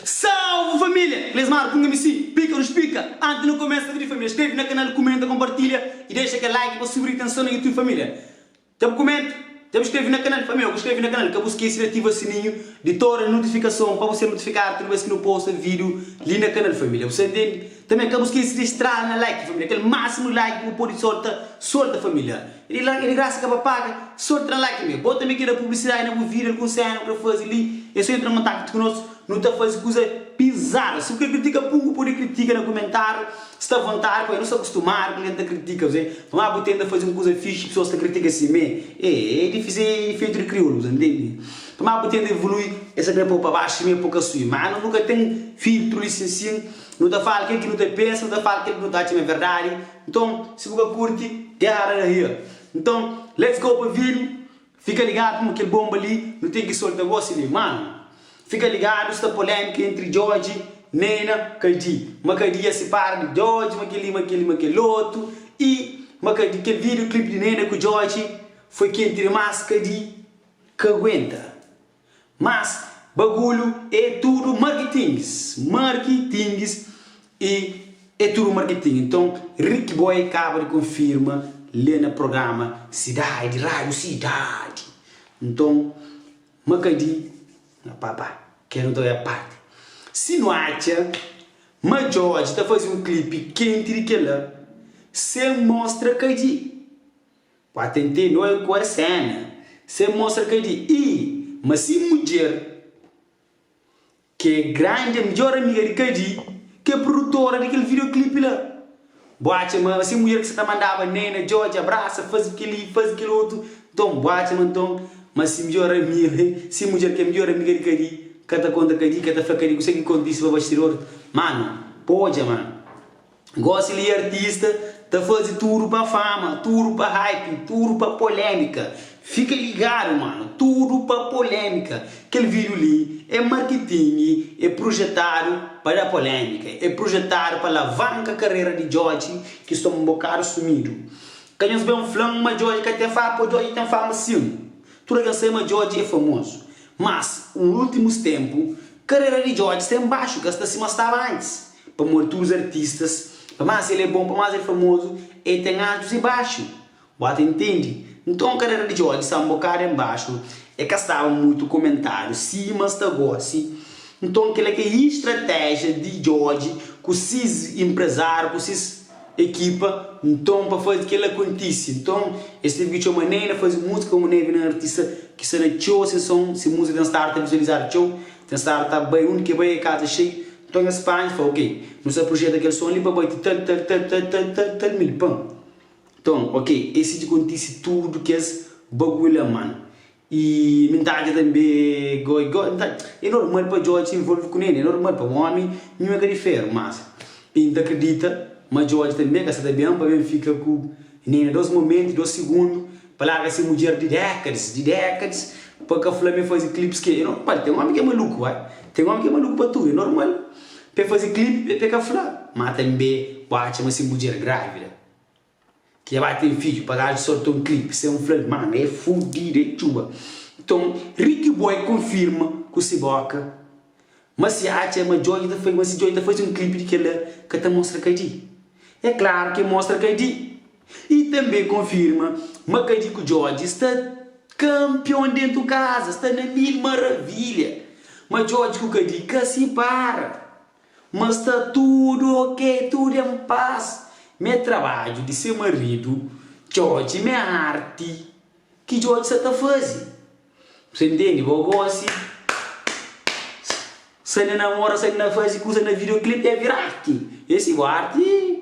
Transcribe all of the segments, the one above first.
Salve família! Clesmar ku MC Pika nos pika! Antis nu kumesa vídeo família, skreve na kanal, kumenta, kompartilha i dexa kel like pa subir atenson na YouTube família. Dja bu kumenta? Dja bu skreve na kanal? Família, bu skreve na kanal, ka bu skese di ativa sininhu di tora notifikason pa bu ser notifikadu tudu bes ki nu posta vídeo li na kanal família. Bu sta intende? Tanbe ka bu skese di strala na like família, kel másimu like ki bu pode solta, solta família. É di é di grasa ka pa paga, solta na like mi. Bo tanbe ki da publisidadi na bu vida, algun sena bu kre faze li, é so entra na kontaktu ku nos, nu ta faze kuza pizadu. Si bu kre kritika pungu, pode kritika na kumentariu, sta avontadi, pabia nu sta kustumadu ku algen ta kritika bu. Ma bu tenta faze un kuza fixi, pesoas ta kritika simé. É, é difisi, é ifeitu di kriolu, bu ta ntende? Ma bu tenta evolui, es ta kre pô-u pa baxu simé pô ka sui. Ma nu ka ten filtru li sin sin, nu ta fala kel ki nu ta pensa, nu ta fala kel ki nu ta atxa ma é verdadi. Nton, si bu ka kurti, get outta here. Nton, let's go pa video. Fika ligadu pamodi kel bomba li nu ten ki solta gosi li. Manu, fika ligadu, sta polemika entri Djodje, Neyna, Kadi. Ma Kadi dja sipara di Djodje, ma kel-li, ma kel-li, ma kel otu. I ma Kadi, kel video clip di Neyna ku Djodje foi kenti dimas, Kadi ka aguenta. Mas bagulho é tudo marketingis, marketingis e é tudo marketing. Então Ricky Boy kaba di konfirma le na programa Cidade, Rádio Cidade. Então ma ka di na papa ke nu ta bai aparte. Si nu atxa ma Djodje ta fazi un clipe kenti di kela sem mostra Kadi. Pa tentê noi ku es sena Sen mostra ka di i Ma si mudjer Ke grandi midjor amiga di Kadi Ke produtora di kel videoclip la Bu atxa ma si mudjer ki sa ta mandaba Nena, Djodje, abrasa, faze kel-li, faze kel otu Nton bu atxa ma nton Ma si midjor amiga Si mudjer ke midjor amiga di Kadi Ka ta konta Kadi, ka ta fla Kadi Kuse ki kontise pa bastidor Manu, pa odja manu. Gosi li artista ta fazi tudo pa fama, tudo pa hype, tudo pa polémica. Fika ligado mano, tudo pa polémica. Kel vídeo li é marketing, é projetado pa da polémica, é projetado pa lavanka carreira di Djodje ki sta un bocado sumido. Ka nhos ben flan ma Djodje ka ten fama, po Djodje ten fama sim. Tudo algen sabe ma Djodje é famoso. Mas, ultimus tempo, carreira di Djodje sta em baxu, ka sta sima staba antes. Pamodi tudus artistas, pa más el é bon, pa más el é famozu, el ten altus i baxu. Bu ata intendi? Nton karera di Djodje sta un bokadu en baxu, e ka staba mutu komentadu sima sta gosi. Nton kel-la ki é istratéjia di Djodje ku sis inprezáriu, ku sis ekipa, nton pa faze kel-la kontise. Nton es tevi ki txoma Ney na faze múzika, komu Ney bira un artista ki sta na txeu asenson, se múzika ten stadu ta vizualizadu txeu, ten stadu ta bai undi ki bai e kaza xeiu. Nton es panha fla, Ok, nu sta projeta kel son li pa bati tal, tal, tal, tal, tal, tal, tal mil, pan. Nton, ok, esi dja kontise tudu kes bagulhu la, manu. I mi nta atxa tanbe goi, goi, nta, é normal pa Djodje involve ku Nene, é normal pa un omi nhu é ka di feru, mas i nta kridita ma Djodje tanbe ka sa ta ben pa ben fika ku Nene dos momentu, dos sigundu, Pa larga se mudjer di dékadas, di dékadas, pa ka fla ma e faze clips ke é normal, ten omi ke é maluku vai, ten omi ke é maluku pa tudu, é normal pa e faze clip pa e ka fla, ma tanbe bu atxa ma se mudjer grávida ki dja ba ten fidju pa gaju solta un clip sen fla-l, mano é fudidu, é txuba. Nton Ricky Boy konfirma ku se boka ma si atxa ma Djodje ta faze, ma si Djodje ta faze un clip di kel-la ka ta mostra kadi, é klaru ki e mostra kadi. I tanbe konfirma ma Kadi ku Djodje sta kanpion dentu kaza, sta na mil maravilha. Ma Djodje ku Kadi ka sipara, ma sta tudu ok, tudu en pas. Ma é trabadju di se maridu Djodje, ma é arti ki Djodje sa ta faze. Bu ntende? Bo gosi sta na namora, sta na faze kuza na videoclip, é vira arti. Esi bo arti.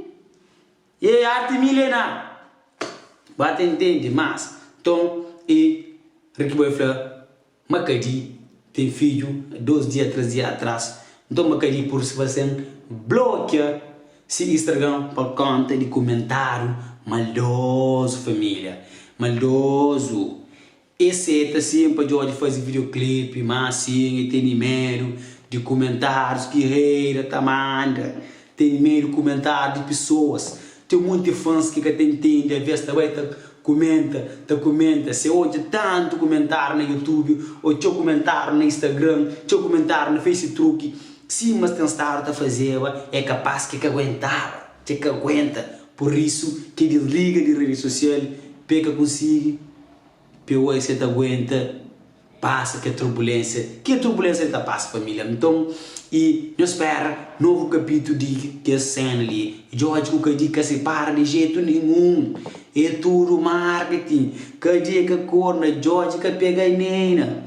E arti milenar. Ba ta intende mas. Nton e Ricky Boy fla ma Kadi ten fidju 2 dia 3 dia atras. Nton ma Kadi pur si fasen blokia si Instagram pa konta di kumentariu maldozu familia. Maldozu. E seta sim pa Djodje faze videoclip ma sim e teni medo di kumentarios ki hater ta manda teni medo kumentario di pessoas tem monte fãs ki ka ta intende aves ta bai ta kumenta ta kumenta se odja tanto kumentario na youtube ou txeu kumentario na instagram txeu kumentario na facetruque. Sima es ten stadu ta fazeba, é kapaz ki ka aguentaba, dja ka aguenta. Pur isu ki disliga di redi sosial p'e ka konsigi, p'e oi si el ta aguenta pasa kel turbulensia. Ki turbulensia el ta pasa familia? Nton, i nhos spera novu kapitu di kes sena li. Djodje ku Kadi ka sipara di jetu ninhun. É tudu marketing. Kadi é ka korna, Djodje ka pega Neyna.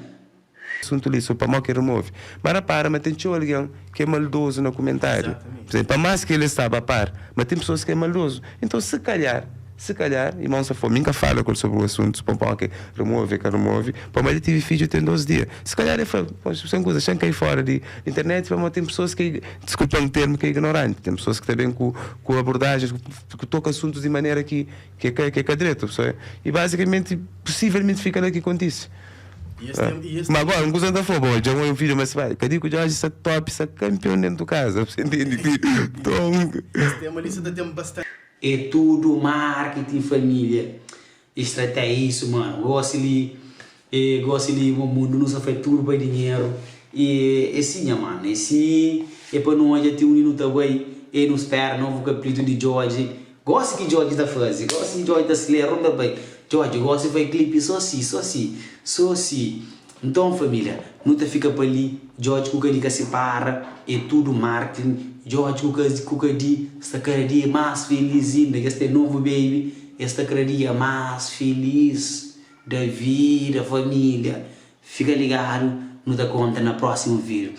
Asuntu li so pamó ki remove. Ma rapara ma ten txeu algen ki é maldozu na kumentáriu. Pur izénplu, pa más ki el staba a par, ma ten pesoas ki é maldozu. Enton, se kalhar, se kalhar, irmon sta fla, mi N ka fala ku el sobri o asuntu, so pamó ki remove, ka remove, pamodi el tive fidju ten dos dia. Se kalhar el fla, sen kuza, xa N kai fora di internet pamodi ten pesoas ki, diskulpa-m termu, ki é ignoranti. Ten pesoas ki ta ben ku ku abordagens, ku toka asuntus di manera ki ki é ka dretu. I bazikamenti, pusivelmenti fika la ki kontise. Ma agora un kuza N ta fla bo, dja N oia un video ma si bai, Kadiku Jorge sta top, sta kampion dentu kaza, bu ntende? Nton. É tudo marketing família estratégia isso mano gosi li e gosi li mo mundo nu sa fai tudo pa dinheiro e é si nha mano é si é pa nu odja ti undi nu ta bai e nu spera novo capítulo di Djodje Gosi ki Djodje ta fazi, gosi ki Djodje ta slera un ta bai Djodje gosi fai clipe so si, so si, so si Nton familia, nu ta fika pa li Djodje ku Kadi ka sipara, e tudu marketing Djodje ku ku Kadi sta kada dia mas feliz inda Kes ten novu baby, es sta kada dia mas feliz da vida Familia, fika ligadu nu ta konta na prosimu video.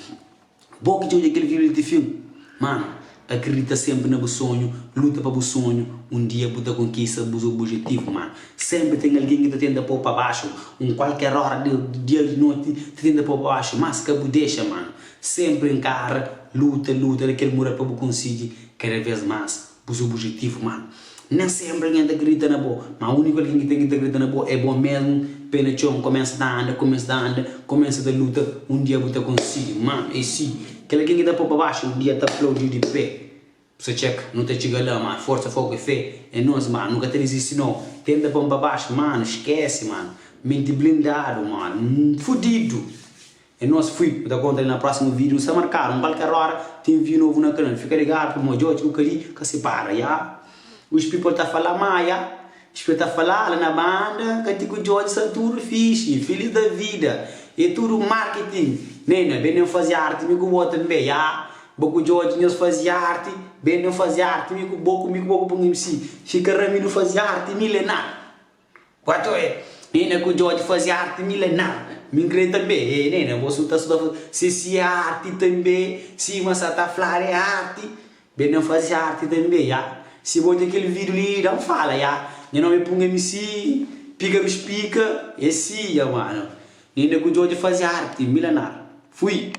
Bo ki dja odja kel video li ti fin? Mano, akredita senpri na bu sonhu, luta pa bu sonhu, un dia bu ta konkista bus obijetivu, mano. Senpri ten algen ki ta tenta pô-u pa baxu, un kualker óra di dia di noti ta tenta pô-u pa baxu, mas ka bu dexa, mano. Senpri nkara, luta, luta, da kel mural pa bu konsigi kada vês más bus obijetivu, mano. Nen senpri algen ta kridita na bo, ma úniku algen ki ten ki ta kridita na bo é bo mésmu. Pé na txon, kumesa ta anda, kumesa ta anda, kumesa ta luta, un dia bu ta konsigi. Mano, é si. Kel algen ki ta pô pa baxu, un dia ta aplaudiu di pé. Bu sta txeka, nu ta txiga la, mano. Forsa, foku i fé é nos, mano. Nu ka ta dizisti, no. Tenta pô-m pa baxu, mano, skese, mano. Menti blindadu, mano. Fudidu! É nos fui, nu ta kontra li na próximo vídeo, nu sta markadu, un kualker hora tem vídeo novo na kanal, fika ligadu pamodi djodje ku kali ka separa ya, os people ta fala má ya, os people ta fala la na banda kati ku djodje sta tudo fixe, feliz da vida, é tudo marketing, nena ben nem fazi arte mi ku bo tambe ya, bo ku djodje nhos fazi arte, ben nem fazi arte mi ku bo, mi ku bo ku pun MC, fika rami nu fazi arte milenar. Kuatu é, Nena ku Djodje faze arti milenar. Mi N kre tanbe. Ê Nena, bo su ta su ta faze si si é arti tanbe, sima sa ta fladu é arti, ben na faze arti tanbe, ya. Si bo odja kel vídiu li, da-m fala, ya. Nha nomi é Punga MC, Pika dos Pika, é si, ya mano. Nena ku Djodje faze arti milenar. Fui!